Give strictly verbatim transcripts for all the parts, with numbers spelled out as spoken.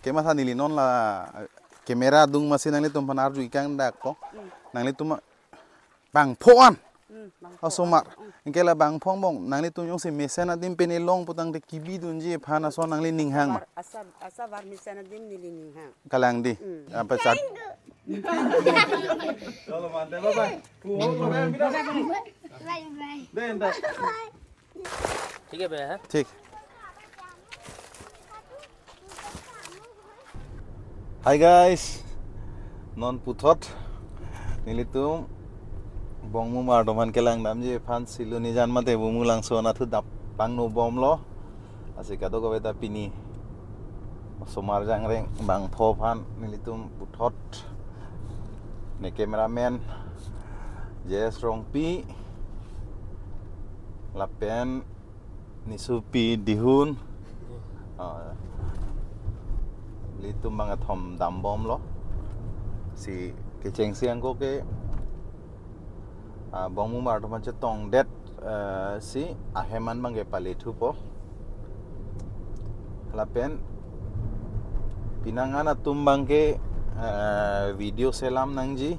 Kema sa neli non la camera adung masi nanglitum aphan arju ikang dak ko. Hmm. Nanglitum bangpho an. Hmm, bangpho. Osomar. Hmm. Anke la bangpho angbong nanglitum jongsi mesen adim pen elong putangte kebidunji aphan ason nangli ninghang ma? Asa, asa var mesen adim neli ninghang. Kalang dei. Hmm. Apa chat? Chalo, mante, bye bye. Bye bye. ठीक है भैया, हाँ? ठीक. Hi guys, non puthot nelitum Bongmumar atum aphan kelang damji aphan Silonijan mate Bumulangso anatthu dap pangno bomlo. Lasi kadokave ta pini osomar jangreng bangpho aphan nelitum puthot ne cameraman J S Rongpi lapen Nisupi Dihun. Ah, ilitum bangkethom dambomlo. Si kechengsi angko ke, ah, Bongmumar atum aphan chetongdet, eh, si ahem an bangke pale thupo. Lapen penang an atum bangke, eh, video selam nangji,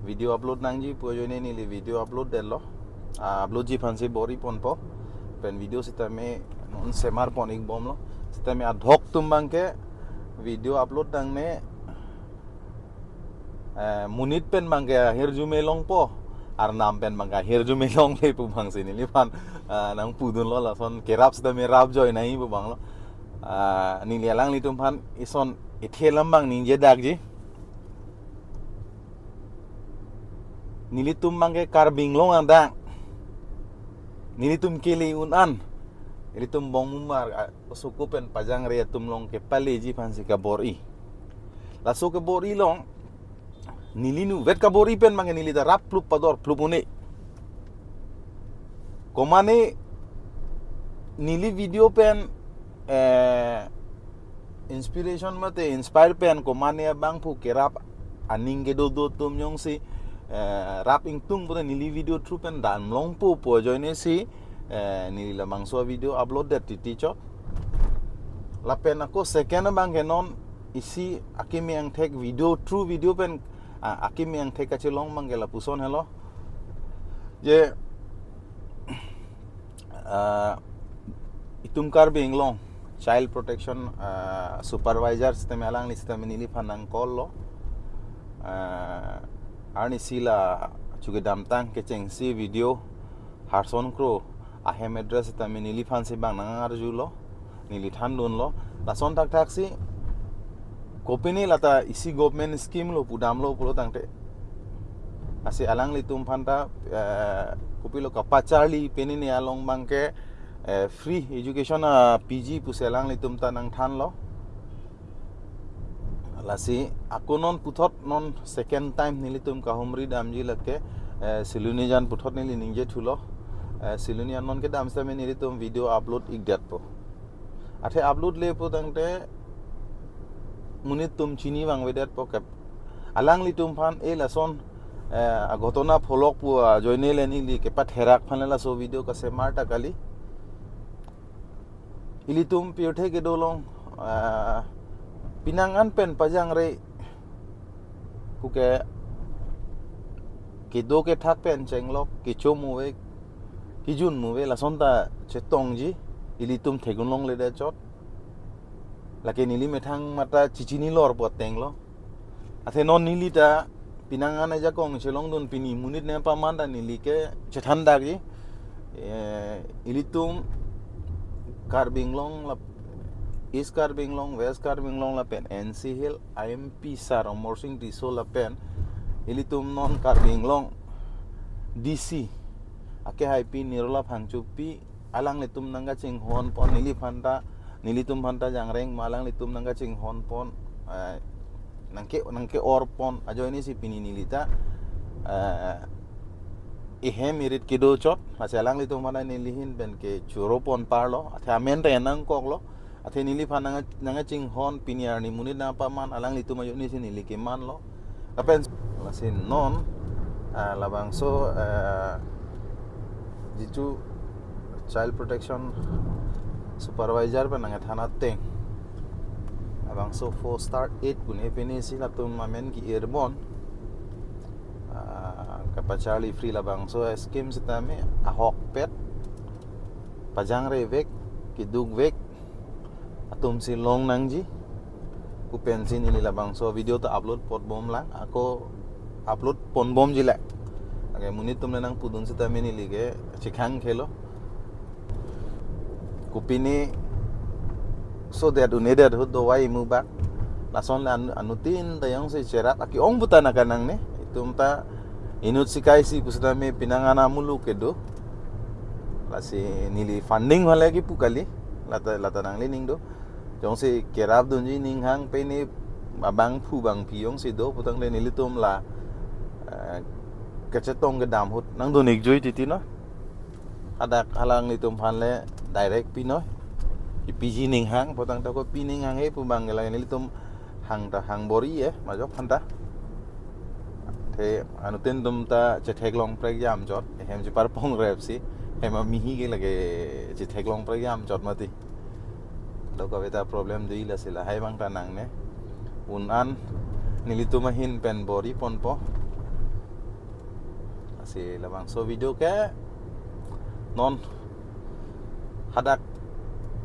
video upload nangji pu ajoine neli video upload detlo. Ah, upload ji aphansi bor-i ponpo. Pen video sitame non semar pon ikbomlo. Sitame adhok atum bangke video upload nangne, eh, monit pen bangke ahirjume longpo, arnam pen bangke ahirjume longle pu bangsi neliphan, ah, nangpudunlo, lason kerap sitame rap joi nai pu banglo. Ah, neli alanglitum aphan ison ethe alam bang ningje dakji. Nelitum bangke Karbi Anglong adang. Nelitum kele un an. Nelitum Bongmumar, ah, osoko pen pajangre atum along kepaleji aphansi kabor-i. Laso kabor-i along neli nuvet kabor-i pen bangke neli ta rap plup pador plup un-e. Komane neli video pen, eh, inspiration mate inspire pen komane abangphu kerap aning kedo do atum jongsi, eh, rap ingtung pute neli video through pen damlongpo pu ajoine si, eh, neli labangso video upload det titi chot. Lapen ako second bangke non isi akimi angthek video through video pen, ah, akimi angthek kachelong bangke lapuson helo. Je, ah, itum Karbi Anglong Child Protection, ah, Supervisor sitame alangli sitame neliphan nang call lo. Ah, arnisi la chukedamtang kechengsi video Harson Kro ahem address sitame neliphansi bang nang arjulo, neli thandunlo. Lason thakthaksi kopine lata isi government scheme lo pudamlo pulo tangte, lasi alanglitum aphanta, eh, kopilo kapacharli penine along bangke, eh, free education, ah, piji pusi alanglitum ta nangthanlo. Lasi ako non puthot non second time nelitum kahumri damji lake, eh, Silonijan puthot neli ningje thulo. Eh, Siloni an non kedam sitame nelitum video upload ikdetpo. Athe upload le pu tangte monit atum chini vangvedetpo kep. Alanglitum aphan e lason, eh, aghotona pholok pu ajoine le neli kepatherak aphan le laso video kasemar ta kali. Ilitum pirthe kedo along, ah, penang an pen pajangre puke kedo kethak pen chenglok, kecho muve, kejun muve, lason ta chetongji, ilitum theklongledet chot. Lake neli methang mata chichinilor pu atenglo. Athe non neli ta penang an ajakong chelongdun pini monit ne paman ta neli ke chethan dakji. Eh, ilitum Karbi Anglong la, East Karbi Anglong, West Karbi Anglong lapen N C Hill I M P sir Amarsing Tisso lapen ilitum non Karbi Anglong D C akehaipi Nirola Phangchopi alanglitum nangkachinghon pon neliphanta, nelitum phanta jangreng ma alanglitum nangkachinghon pon, eh, nangke, nangke-or pon ajoine si pini neli ta, eh, ehem erit kedo chot, lasi alanglitum mana neli ahin pen kechoro pon parlo, athe amen ta nangkoklo, athe neliphan nang, nangkachinghon pini arni monit nangpaman alanglitum ajoine si neli kemanlo. Lapen lasi non, ah, labangso, ah, jitu Child Protection Supervisor pen nangthan ateng, Labangso four star eight pu ne pini si latum amen ke-ir bon. Ah, kapacharli free labangso scheme sitame ahokpet, pajangrevek, kedukvek atum si long nangji pu pensi neli labangso video ta upload pot bom lang, ako upload pon bomji lang. Anke monit atum le nangpudun sitame neli ke chekhang khelo. Kopine sodet un-edet ahut dovai imu bak. Lason le an-, anuttin ta jongsi cherap ake-ong puta nang kanangne. Itum ta inut sikai si pusitame pinang ana muluk kedo. Lasi neli funding hale kipu kali. Lata, lata nanglining do. Jongsi kerapdunji ning hang pini abangphu bangphi jongsi do putangte nelitum la, eh, kachetong kedam ahut nangdun-ik jui titi no. Hadak halanglitum aphan le direct pinoi. Ipiji ning hang putangte kopi ning hang he pu abang ke lake nelitum hang ta hang bor-i e, majok aphan ta. Te anuttin atum ta chetheklong prekjam chot, hem chepar pongrep si, hem amihi ke lake chetheklong prekjam chot mati. Lo kave ta problem do-i, lasi lahai abang ta nangne. Un an nelitum ahin pen bor-i ponpo. Lasi labangso video ke non hadak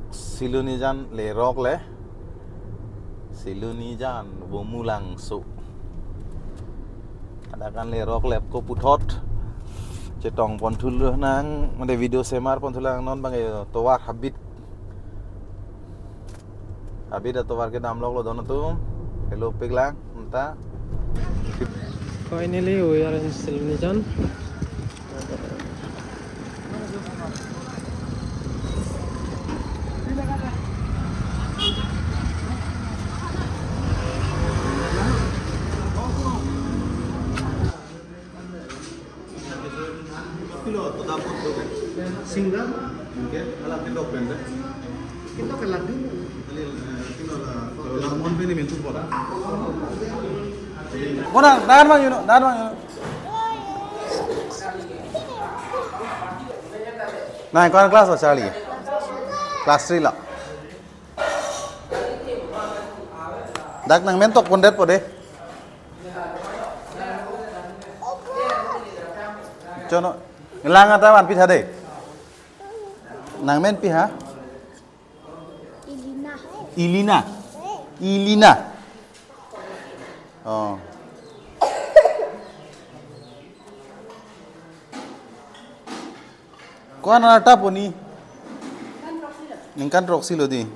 Silonijan lerok le. Silonijan Bomulangso. Hadak an lerok le ko puthot chetong ponthu lonang, mane video semar ponthu lonang, non abang ke tovar habit. Habit atovar kedam loklo don atum. Hello pik lang, anta. Finally, we are in Silonijan. Kilo, toda pot do kan? Single? Oke, alam kilo pen deh. Kilo ke laddu. Kali, eh, kilo la, kalau lamon pe ni mintu pot. Bona, dan bang, you know, dan bang, you know. Nah, ko-an class lo, Charlie? Class three lo. Dak nangmen tok pondet po dei. Chono, nanglang ata vanpi tha dei. Nangmen pi ha? Ilina. Ilina. Ilina. Oh. Ko-an arta po ni? Ningkan throksi lo dei.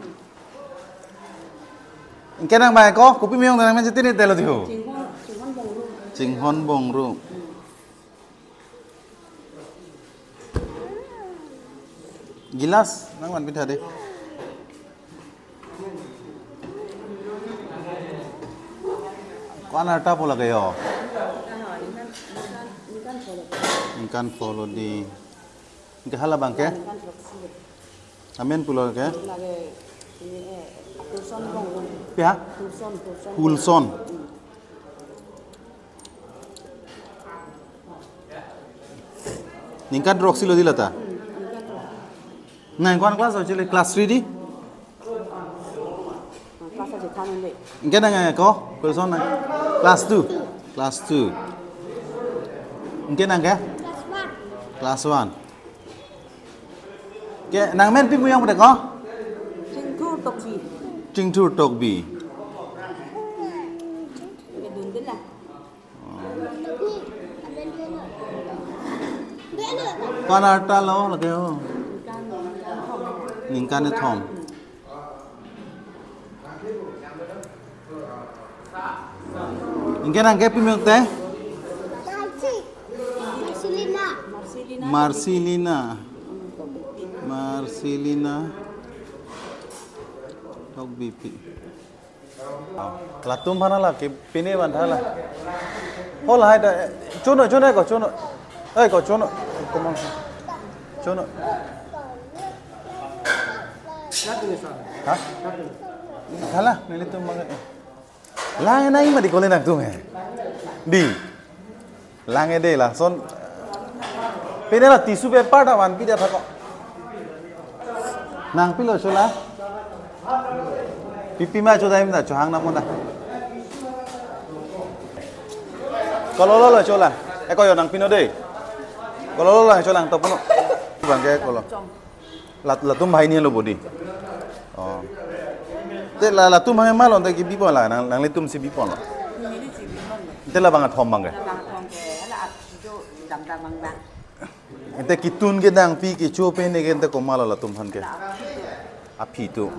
Ingke nang bai ko, kopi meyong nangmen chiti ni telo dei ho. Chinghon, Chinghon Bongru. Chinghon Bongru. Gilas, nang vanpi tha dei. Ko-an arta po lake ho? Ningkan pho lo dei. Ingke hala abang ke? Amen pulo ke? Pi ha? Pulson. Ningkan throksi lo dei lata. Nang ko-an class lo chili, class three dei? Ingke nang ko, Pulson nang. Class two. Class two. Ingke nang ke? Class one. Ke nangmen pi meyong pada ko? Chingthur Tokbi. Chingthur Tokbi. Kedun dei la. Ko-an arta lo lake ho? Ningkan kethom. Ingke nang ke pi meyong te? Marsilina. Marsilina. Marsilina Tokbipi. Latum aphan la ke pine van tha la. Hol hai da, chono, chono ko, chono. Oi ko, chono. Komang. Chono. Ha? Tha la, nelitum mang. Lang nai mati kole nangtum he. Dei. Lang-e dei lason. Pine la tissue paper ta vanpi det tha ko. Nangpilo chola? Pipi ma chodaim na chohang na mona. Kololo lo cholang. Eko yo nangpino de. Kololo lang cholang to puno. Bangke kolo. Lat latum hai ni lo bodi. Oh. Te la latum hai ma lo te ki bipon la nang nanglitum si bipon lo. Te labang athom bangke. Ente kitun kedang pi kecho pen ne ke ente komat lo latum aphan ke. Aphi tu.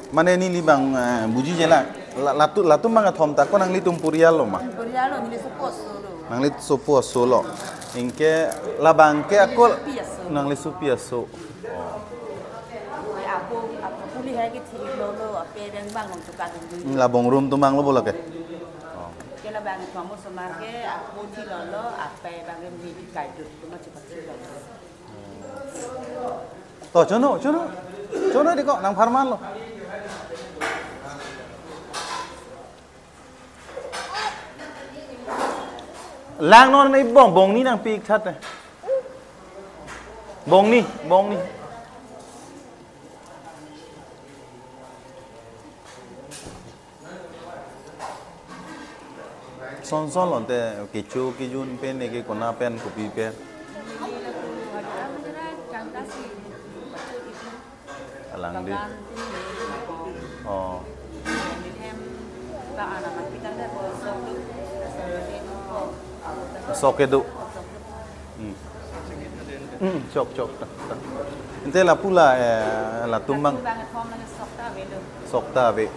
Mane neli bang eh, buji je la. La- Latu latum bang athom ta ko nanglitum purial lo ma. Purial lo, neli sopo aso lo. Nangli sopo aso lo. Ingke labang ke ako nangli sopi aso. Apo apo puli hai ke thiri lo lo ape bang bang nong tukar dulu. La bong room tum bang lo bola ke. Ke labang athom osomar ke apo thi lo lo ape bang ke midi kai dut tu ma cepat thi lo. To chono chono chono di ko nang pharman lo. Lang non ni bong bong ni nangpi ik that. Bong ni bong ni. Son son lo te kecho kejun pen ne ke kona pen kopi pen. Alang di. Oh. Sok kedo. Hmm. Hmm, chok chok ta. Ta. Ente lapu la eh, latum bang. Sok ta ave.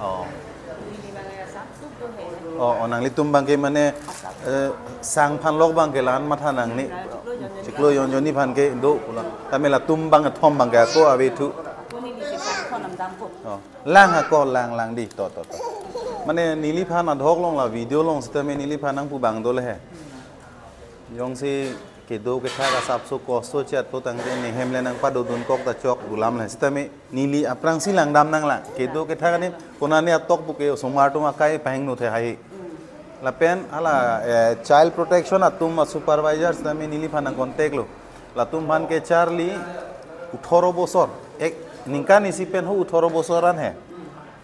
Oh. Oh, oh nanglitum bang ke mane eh, sang aphan lok bang ke lan matha nang ni. Chiklo yon joni aphan ke do pula. Tame latum bang athom bang ke ako ave thu. Oh. Lang ako lang lang di to to to. Mane neliphan adhok long la video long sitame neliphan nangpu bang do le he. Jongsi kedo kethak asapso kosto chat po tangte nehem le nangpadodun kok ta chok bulam le sitame neli aphrangsi langdam nanglang kedo kethak ani konani atok puke osomar atum akai pahingno the hai. Lapen hala eh, child protection atum a supervisor sitame neliphan nang contact lo. Latum aphan ke charli uthoro bosor. Ek ningkan isi pen ho uthoro bosor an he.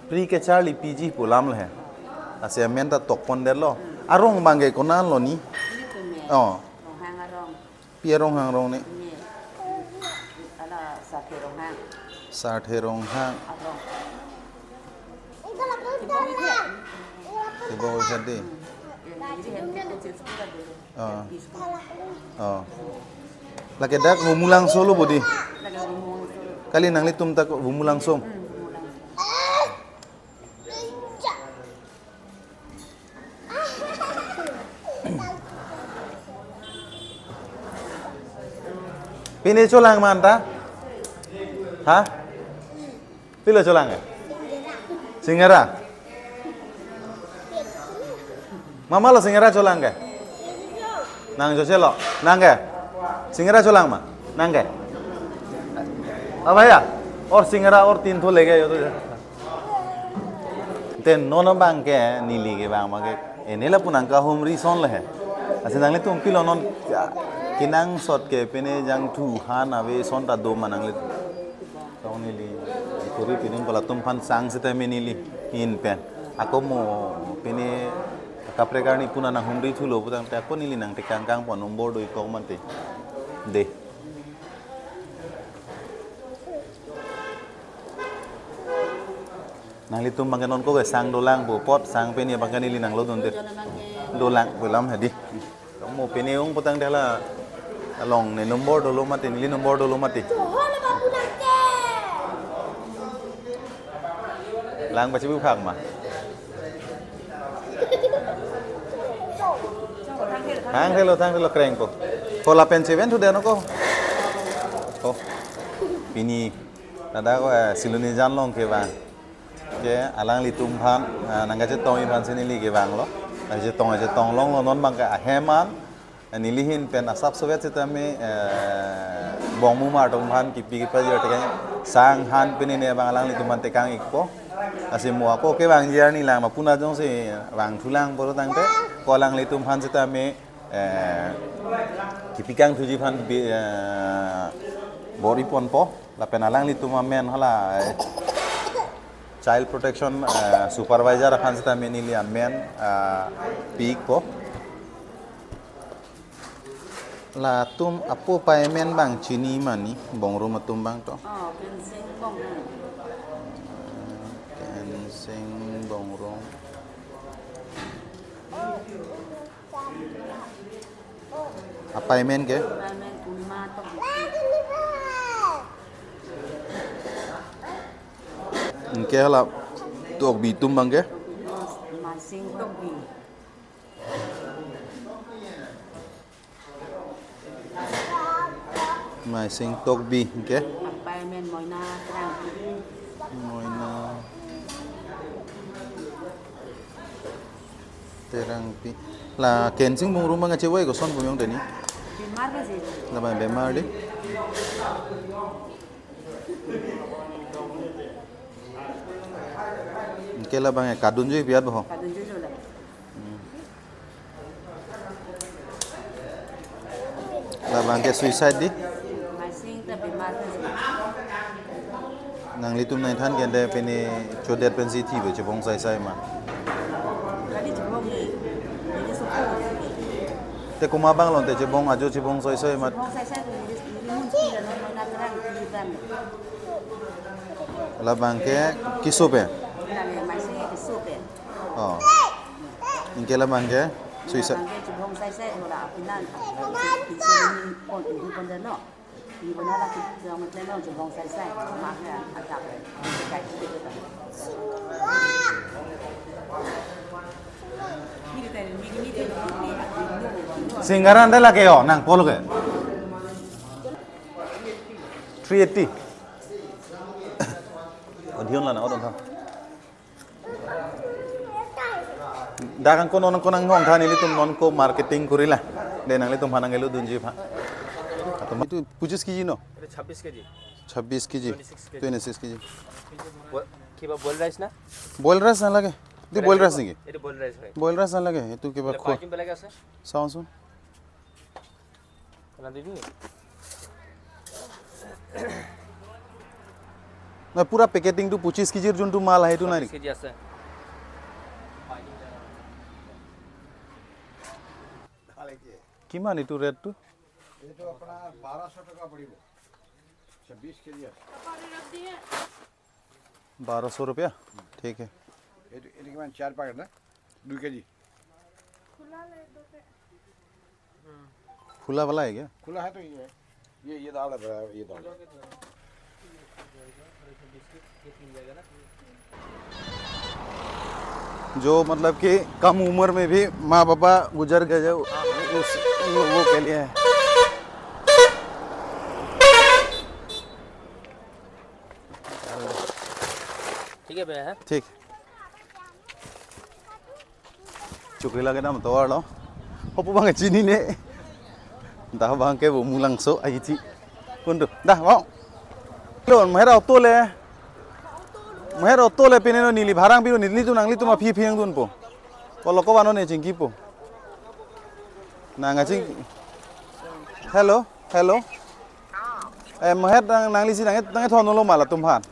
Pri ke charli piji pulam le he. Ase amen ta tokpon der lo. Arong bang ke konan lo ni. Oh. Ronghang arong. Pi arong hang rong ni. Ni. Ala Sathe Ronghang. Sathe Ronghang. Arong. Ibo ko jadi. Ini hem ko chil sekolah dulu. Oh. Di sekolah. Oh. Lake dak Bumulangso lo bodi. Lake Bumulangso. Kali nanglitum ta ko Bumulangso. Hmm, Bumulangso. Pine cholang ma anta? Ha? Pilo cholang ke? Singara. Mama lo singara cholang ke? Nang jose lo. Nang ke? Singara cholang ma? Nang ke? Apa ya? Or singara or tin tho lege yo to. Te non bang ke neli ke bang bang ke. Ene lapu nangkahumri ason le he. Asi nanglitum pilo non ya, kenangsot ke pine jangthu han ave ason ta do ma nangli. Tong neli. Kuri pine pala atum aphan sang sitame neli hin pen. Ako mo pine kaprek arni pu nanghumri thulo pu tangte ako neli nangtekang kangpon nombor do-ik kok mate. De. Nanglitum bang ke non ko ke sang dolang pu apot sang pine bang ke neli nanglodun te. Dolang pu alam hadi. Mo pine ung pu tangte la along ne nombor dolo mate neli nombor dolo mate. Lang pachibu phak ma. Thang thelo thang thelo kreng ko. Ko lapen cheven thu deno ko. Oh. Pini dada ko eh, Silonijan along ke bang. Ke alanglitum aphan eh, nangkachetongji aphan si neli ke bang lo. Nangkachetong chetong longlo non bang ke ahem an. Eh, neli hin pen asap sovet sitame eh, bongmu mar atum aphan kipi kipajir tekang sang han pine ne bang alanglitum aphan tekang-ikpo. Asi mo ako ke bang jia ni lang ma puna jongsi bang thulang poro tangte ko alanglitum aphan sitame eh, kipikangthuji aphan bi- eh, bor-iponpo. Lapen alanglitum amen hala, eh, child protection, eh, supervisor aphan seta neli amen, eh, pi-ikpo. Latum apo paimen abang chini mani, Bongrung atum abang to. Oh, Kensing Bongrung. Kensing Bongrung. Apaimen ke? Paimen Uma Tokbi. Anke hala Tokbi atum abang ke? Masing Tokbi. Masing Tokbi, anke? Apaimen Moina Terangpi. Moina Terangpi. La Kensing Bongrung abang kachevoi koson pu miyong teni? Bemar ke si. Labang bemar di. Anke labang ya kadun jui piat boho. Kadun jui jula. Hmm. Labang ke suicide di? Masing ta bemar ta si. Nanglitum nangthan ke ante pini chodet pensi thibe chebong saisai ma. Kali chebong ni. Ini suku. Te komat abang lo ante chebong ajo chebong saisai ma. Chebong saisai ko ini ini mun si la non mana terang di ban. Labang ke keso pen. Ini lagi masing keso pen. Oh. Anke labang ke suicide. Labang ke chebong saisai ko la apinan. Ini pon ini pon dano. Ini pon la kita mau channel chebong saisai. Mak ya agak. Kai kita kita. Singgaran de lake yo nang polo ke. Three eighty. Odhion lana odon tha. Dak angko non angko nanghong tha nelitum non ko marketing kurila. De nanglitum aphan nangkelo dunji aphan. Atum itu পঁচিশ kg no? এটা ছাব্বিশ kg. ছাব্বিশ kg. Twenty six kg. Twenty six kg. বল-, কিবা boiled rice না? Boiled rice নালাগে। এইটো boiled rice নেকি? এইটো বয়েল ৰাইচ হয়। বয়েল ৰাইচ নালাগে, এইটো কিবা এইটো খোৱা। পাৰ্কিং বেলেগ আছে? চাওঁচোন। না, দিবি? না, পুৰা পেকেটিংটো পঁচিশ কেজিৰ যোনটো মাল আহে, এইটো নাই নেকি? ছাব্বিশ কেজি আছে। কিমান এইটো ৰেটটো? এইটো আপোনাৰ বাৰশ টকা পৰিব। ছাব্বিশ কেজি আছে। বাৰশ টকা? ঠিক আছে। এইটো, এইটো কিমান? চাৰ পেকেট না? দুই কেজি। खुला वाला है क्या? खुला है तो ये है। ये, ये दाल है, ये दाल है। जो मतलब कि कम उम्र में भी माँ पापा गुजर गए, उस, उन लोगों के लिए है। ठीक है भैया, है? ठीक। Chukila kedam tovar lo. Hopu abang chinine. Dah abang ke bo mulangso aji. Kundu. Dah, mau. Lo, mahera auto le. Mahera auto le pine no neli bharang pino nelitum nanglitum aphi aphi nangdunpo. Kolo ko vano ne chingkipo. Nang aching. Hello, hello. Eh, mahet nang, nanglisi nang, nangthon lo ma latum aphan.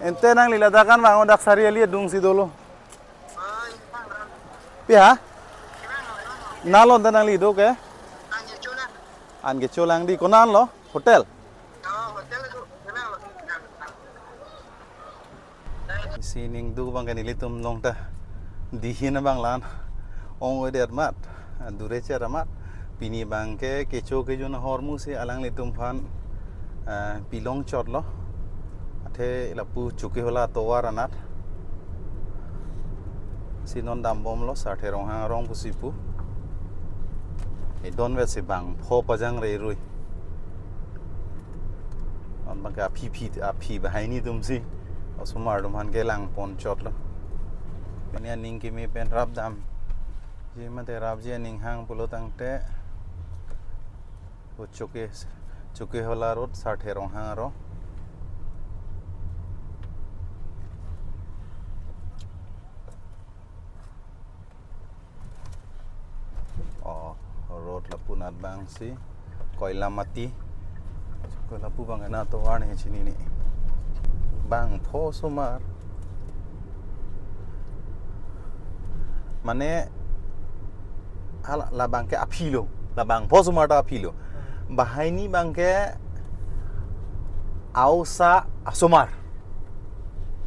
Ante nangli ladak an vang dak sari ali adungsi dolo. Pi ha? Nalo ante nangli do ke? An kecholang di, konat lo? Hotel? Isi ning duk abang ke nelitum long ta dihin abang la-an ong-oi det amat, dure cher amat. Pini abang ke kecho kejun ahormu si alanglitum aphan, eh, pilong chot lo. Athe lapu Chokihola tovar anat. Si non dambom lo, Sarthe Ronghang arong pusi pu. Edon vet si bang pho pajang rerui. Non abang ke aphi aphi aphi banghini atum si. Osomar atum aphan kelang pon chot lo. Pini aning kimi pen rap dam. Ji mate rap ji aning hang pulo tangte. O Choki, Chokihola Road, Sarthe Ronghang arong. Oh, road lapu anat abang si Koilamati. Ko lapu abang na tovar ne chinine. Bangpho osomar. Mane hala labang ke aphi lo. Labangpho osomar ta aphi lo. Banghini abang ke aosa asomar.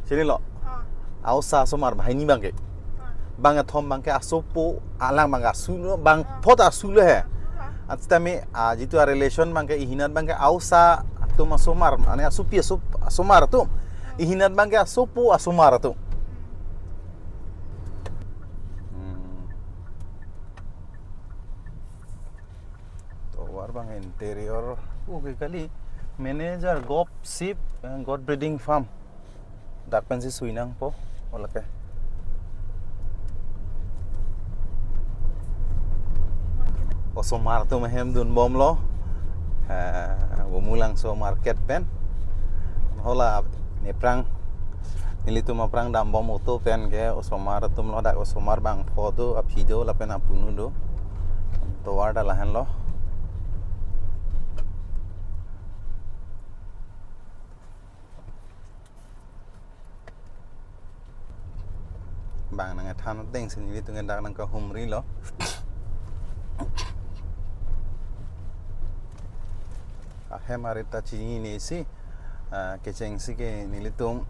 Chinilo? Ah. Aosa asomar banghini abang ke. Ah. Bangkethom abang ke asopo, alang abang ke asu lo, bangpho ta asu lo he. Ah. At sitame, ah, jitu a relation abang ke ihinat abang ke aosa atum asomar, mane asopi aso-, asomar atum. Ah. Ihinat abang ke asopo asomar atum. Hmm. Tovar abang interior. Okay, kali. Manager Gop Sheep and Goat Breeding Farm. Dak pensi sui nangpo. Olake. Osomar atum ahem dunbomlo. Eh, Bumulangso market pen. Hala nephrang, nelitum aphrang dambom auto pen ke osomar atum lo, dak osomar bangpho do, aphi do, lapen apunu do. Tovar ta lahenlo. Bang nangthan atengsi nelitum ke dak nangkahumrilo. Ahem arit ta chinine si, ah, kechengsi ke nelitum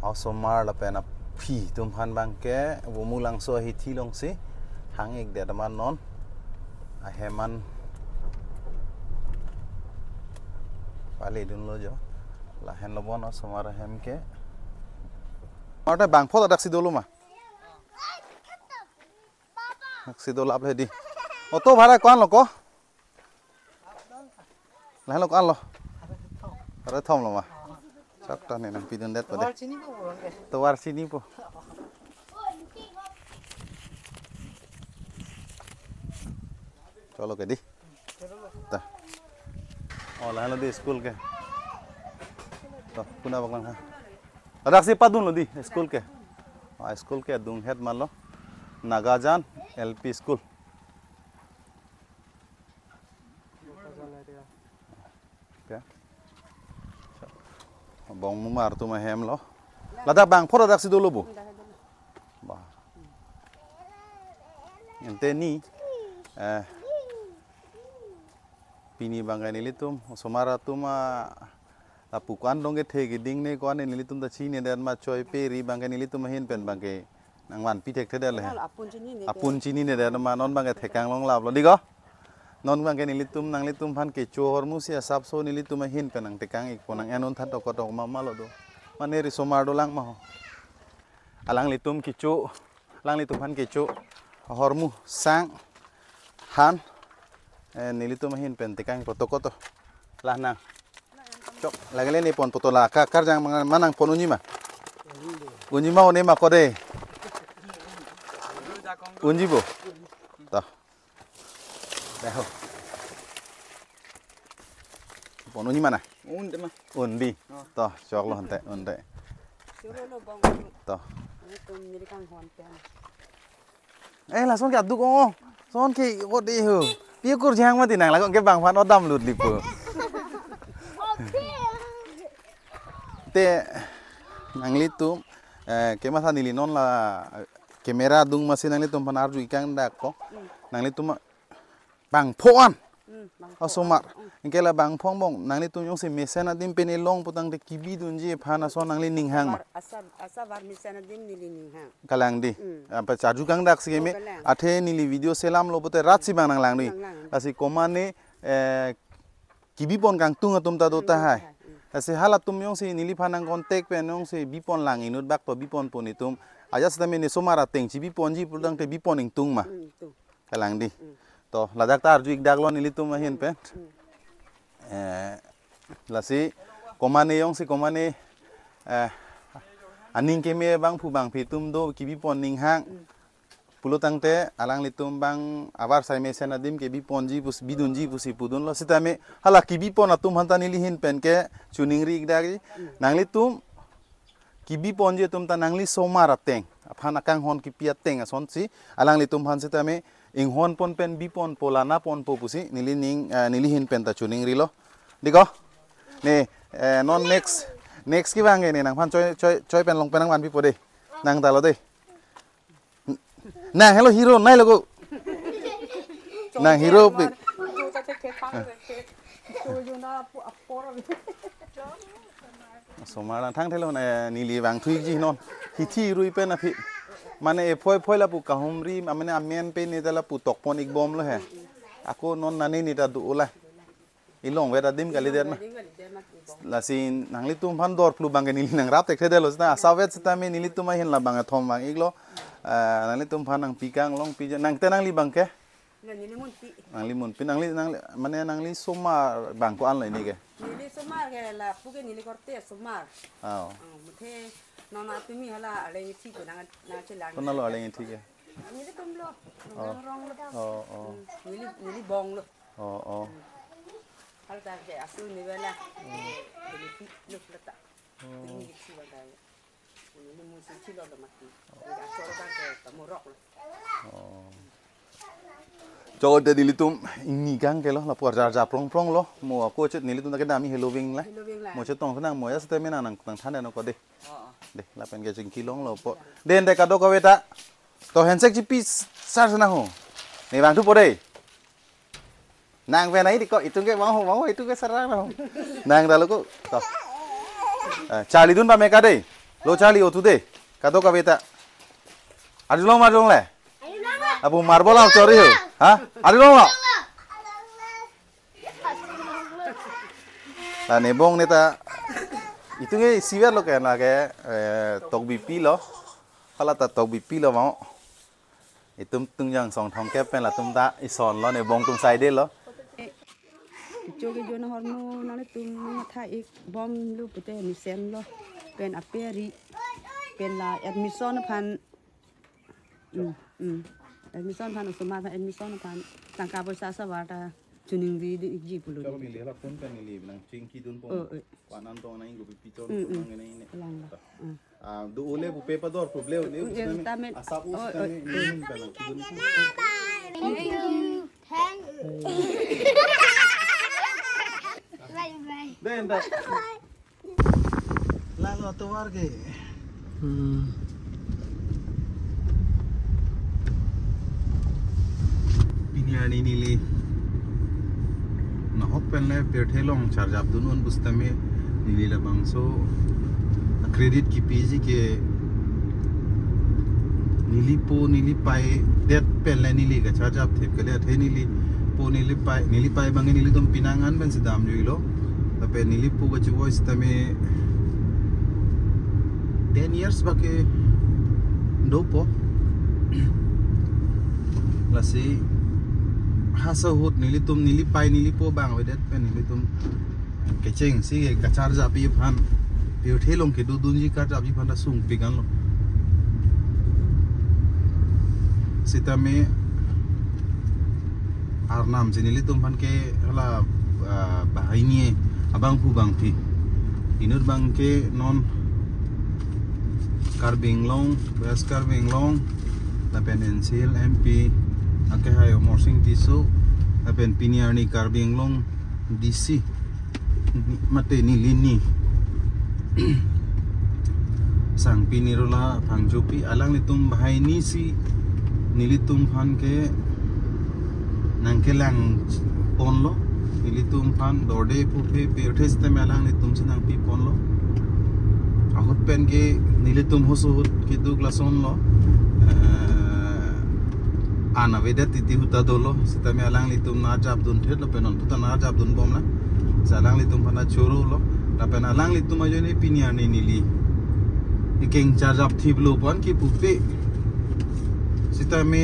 osomar lapen aphi atum aphan abang ke Bumulangso ahithi alongsi hang-ikdet amat non ahem an pale dunlo jo. Lahenlo bon osomar ahem ke. Arte bangpho ta daksi dolo ma? Daksi dolo ap le di. Auto bhara ko-an lo ko? Lahenlo ko-an lo? Pharo thom lo ma? Chak ta ne nangpidundet pa de. Tovar chinipo, bang ke. Tovar chinipo. Cholo ke di. Ta. Oh, lahenlo di school ke. To, puna bak lang ha. Ladaksi padunlo di school ke. Ah, school ke adung het malo. Nagajan L P School. Ya. Bongmumar atum ahem lo. Ladak bangpho ta daksi dolo bo. Ba. Ante ni, eh, pini abang ke nelitum osomar atum a, lapu ko-an dong kethe keding ne ko-an nelitum ta chininedet ma, choi pe ri abang ke nelitum ahin pen abang ke nangvanpi thekthedet le. Apun chininedet. Apun chininedet ma, non abang ke thekang longlaplo di ko. Non abang ke nelitum nanglitum aphan kecho ahormu si asapso nelitum ahin pen nangtekang-ikpo, nang-en unthan tokot tokot ma malo do. Mane ri osomar dolang ma ho. Alanglitum kecho, alanglitum aphan kecho ahormu sang han, eh, nelitum ahin pen tekang-ikpo, tokot to. Lah nang. Chok, lagele ne pon poto la ka karjang mang-, manang pon unji ma? Unji ma, une ma ko de. Unji bo. To. Deho. Pon unji ma na? Unde ma. Undi. Oh. To, choklo ante, unde. Choklo bang. To. Ini tum niri kanghon pen. Eh, lason ke aduk ong. Son ke ko de ho. Pi kur jang mati nang lago ke bang phan odam lut lipo. Te nanglitum, eh, kematha neli non la, eh, camera adung masi nanglitum aphan arju-ik kangdak ko. Hmm. Nanglitum bangpho an. Hmm, bangpho an. Osomar. Hmm. Anke la bangpho angbong nanglitum jongsi mesen adim pen elong putangte kebidunji aphan ason nangli ning hang ma? Asavar, asavar, asavar mesen adim neli ning hang. Kalang di. Hmm. Apa charju kangdak si keme. Oh, kalang. Athe neli video selamlo pute rat si bang nanglang di. Nanglang. Lasi komane, eh, kebipon kangtung atum ta do tahai. Hmm. Lasi halatum jongsi neliphan nang contact pen jongsi bipon lang inut bak to biponpo netum. Ajat sitame ne osomar ateng chibiponji putangte bipon ingtung ma? Hmm, ingtung. Kalang di. Hmm. To, ladak ta arju-ikdaklo nelitum ahin pen. Hmm. Eh, lasi komane jongsi komane, eh, aning keme bangphu bangphi atum do kebipon ning hang. Hmm. Pulotangte alanglitum bang avarsai mesen adim kebiponji pusi bidunji pusi pudunlo sitame hala kebipon atum aphanta neli ahin pen ke choningri-ikdakji. Hmm. Nanglitum kebiponji atum ta nangli osomar ateng aphan akanghon kipi ateng asonsi alanglitum aphan sitame inghonpon pen biponpo lanaponpo pusi neli ning, eh, neli ahin pen ta choningrilo. Dei ko? Ne, eh, non next, next kevang ke ne nangphan choi, choi, choi pen long pen nangvanpipo dei. Nang ta lo dei. Nang helo hero nai lo ko. Nang hero pi. Osomar nang thang thelo na neli vangthu ikji non. Hithi rui pen aphi. Mane ephoi phoi lapu kahumri, mane amen pen ne ta lapu tokpon ikbomlo he. Ako non nani ne ta do la. Ilong vet adim kalidet ma. Lasi nanglitum aphan dor phlu abang ke neli nangrap thekthedetlo seta. Asavet setame nelitum ahin labang athom vang iklo. Ah, nanglitum aphan nangpi kang longpi je. Nang te nangli abang ke? Nang neli Munpi. Nangli Munpi, nangli, nangli, mane nangli osomar abang ko-an lo ini ke? Neli osomar ke lapu ke neli korte osomar. Oh. Oh, muthe nona tumi hala arleng ithi ko nang, nangchelang. Konat lo arleng ithi ke? Nelitum lo. Oh. Nang rong lo. Oh, oh. Hmm, neli, neli Bong lo. Oh, oh. Hmm. Hala ta ke asu ni bela. Hmm. Neli thi lo lata. Oh. Neli thi lo ta. Neli musi thi lo lo mati. Neli asor ta ke ta morok lo. Oh. Chot dei nelitum ingni kang ke lo, lapu arjar ja prong prong lo. Mo ako chot nelitum ta kedam helo ving la. Helo ving la. Mo chot tong nang mo ya setame nang nang than dei no ko dei. Oh, oh. Dei, lapen ke chingki longlo po. Dei, dei kadokave ta. To handshake chipi sar sana ho. Ne vangthupo dei. Nang pen ai dei ko, itum ke vang ho, vang ho, itum ke sar na ho. Nang ta lo ko. To. Eh, charlidun pame ka dei. Lo charli otu dei. Kadokave ta. Arjulong marjulong le. Apu marble ang chori ho. Ha? Arjulong lo. La ne Bong ne ta itum ke isivet lo ke na ke, eh, Tokbipi lo. Hala ta Tokbipi lo mo. Itum tungjang song thomkep pen latum ta ison lo ne Bong atum side lo. Cho ke jo na hormu nangtum matha ik bom lo pute mesen lo. Pen aperi. Pen la admission aphan. Hmm, hmm. Admission aphan osomar aphan admission aphan tangka poisa savar ta choningri dei ikji pulo. Chok neli hala phone pen neli nang chingki dunpo. Oh, oh. Ko-an an tong nang ingkopi pichon. Hmm, hmm. Nang nang ne. Lang ba. Hmm. Ah, do ole pupe pador problem ne. Hmm, usna me tamen. Asap us. Oh, oh. Tamen ne hin pen nang kidun. Thank you. Thank you. Bye bye. Dei, dei. Bye. Lalo atovar ke. Hmm. Pini arni neli nahok pen le pirthe along charjap dun un pu setame neli labangso credit kipiji ke neli po neli pai det pen le neli kacharjap thip kali athe neli po neli pai, neli pai abang ke nelitum penang an pensi damjuilo. Lapen neli po kachivoice tame ten years bak ke dopo. Lasi ha ahut nelitum neli pai neli po abang avedet pen nelitum kechengsi kacharjapji aphan, pirthe along kedodunji kacharjapji aphan ta sungpik anlo. Sitame arnam si nelitum aphan ke hala, ah, banghini abangphu bangphi. Inut abang ke non Karbi Anglong, West Karbi Anglong, lapen N C L M P, akehai Amarsing Tisso, lapen pini arni Karbi Anglong D C, mate neli ni Sangpi Nirola Phangchopi alanglitum banghini si nelitum aphan ke nangkelang ponlo, nelitum aphan dorde phupe pirthe sitame alanglitum si nangpi ponlo. Ahut pen ke nelitum ahut ahut keduk lasonlo. Eh, an avedet titi ahut ta dolo, sitame alanglitum nangarjap dun thetlo pen non puta nangarjap dunbom na. Si alanglitum aphan ta chorolo. Lapen alanglitum ajoine pini arni neli ikeng charjap thiplo pu an kipupe. Sitame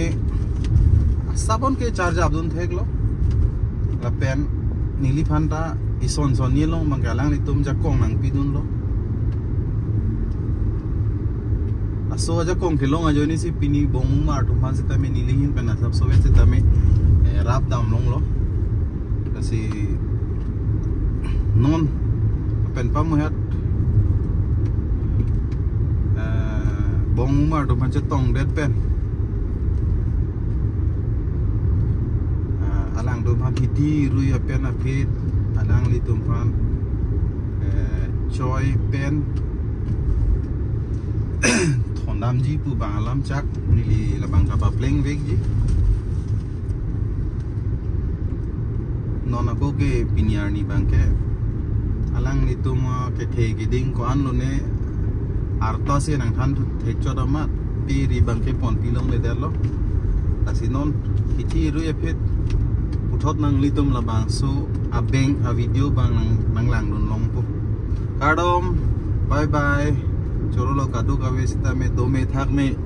asap an ke charjap dun theklo. Lapen neliphan ta ison son nelong abang ke alanglitum ajakong nangpidunlo. Laso ajakong kelong ajoine si pini Bong Umar atum aphan sitame neli ahin pen asapso vet sitame, eh, rap damlonglo. Lasi non pen pamuhet, eh, Bong Umar atum aphan chetongdet pen, eh, alangtum aphan hithi rui apen aphi Nanglitum aphan eh, choi pen thondamji pu abang alam chak neli labang kapaplengvekji. Non ako ke pini arni abangke alanglitum eh, kethe keding ko-an lone arta si nangthan thekchot amat piri abangke ponpi longledetlo. Lasi non hithi rui aphi puthot nanglitum labangso abeng a video abang nang nanglangdun longpo. Kardom, bye bye. Chorolo kadokave sitame dome thakme.